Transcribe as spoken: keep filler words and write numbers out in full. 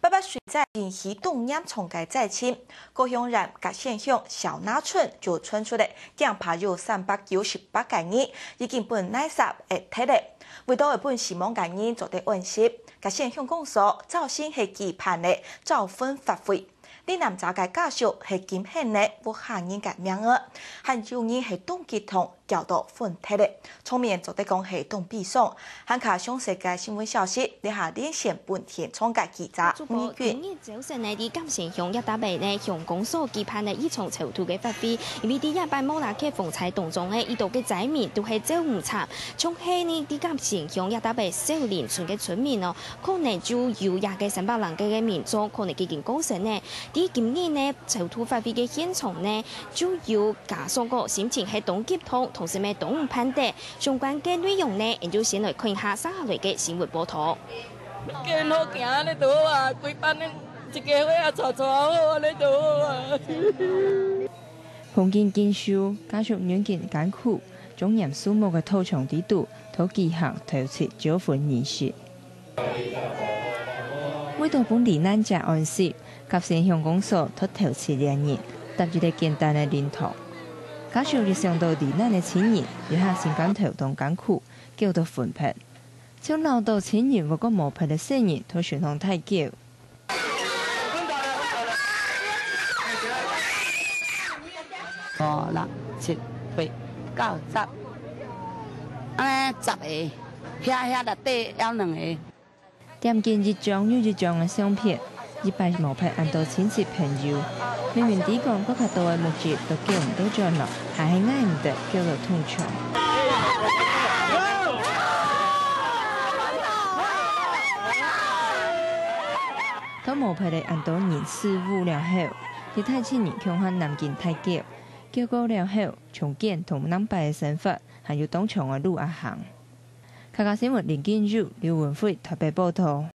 八八水災引起重嚴重个災情，高雄縣甲仙鄉小林村就傳出來，驚怕有三百九十八個人已經分泥沙淹忒咧。為著愛分死亡个人做得安息，甲仙鄉公所造成係舉辦了招魂法會。 罹難者个家屬係今現呢屋下人个名額，還有人係當激動，噭到昏忒咧，場面做得講係當悲傷。還較詳細个新聞消息，這下連線本現場个記者吳怡君。今日朝晨呢，在甲仙鄉這搭位呢，鄉公所舉辦了一場超度个法會，因為在這擺莫拉克風災當中呢，遇到个災民都係走毋著，像係呢，在甲仙鄉這搭位小林村个村民哦， 可能就有這个三百零個个民眾可能已經過身呢。在今日呢，超度法會个現場呢，就有家屬个心情係當激動，同時乜當毋盼得。相關个內容呢，𫣆就先來看一下接下來个新聞報導。見好行咧就好啊，規班一家伙仔坐坐好，安呢就好啊。風景景秀，家屬忍緊艱苦，莊嚴肅穆个土牆底肚，討舉行頭七招魂儀式。 為著分罹難者安息，甲仙鄉公所討頭七連日，搭一個簡單个靈堂。家屬一想到罹難个親人，這下心肝頭當艱苦，噭到昏忒。像恅到親人會過無忒个細人，都相當大噭。 五、六、七、八、九、十，安呢十個，遐，遐內底猶兩個。點緊一張又一張个相片，一擺無忒恁多親戚朋友，明明知講閣較多个目汁都噭毋到轉來，還係耐毋得噭到痛痛。 到無忒个恁多人事物了後，一大群人共下南京大噭，噭過了後，重建同南擺个生活，還有當長个路愛行。客家新聞林景如、劉文輝台北報導。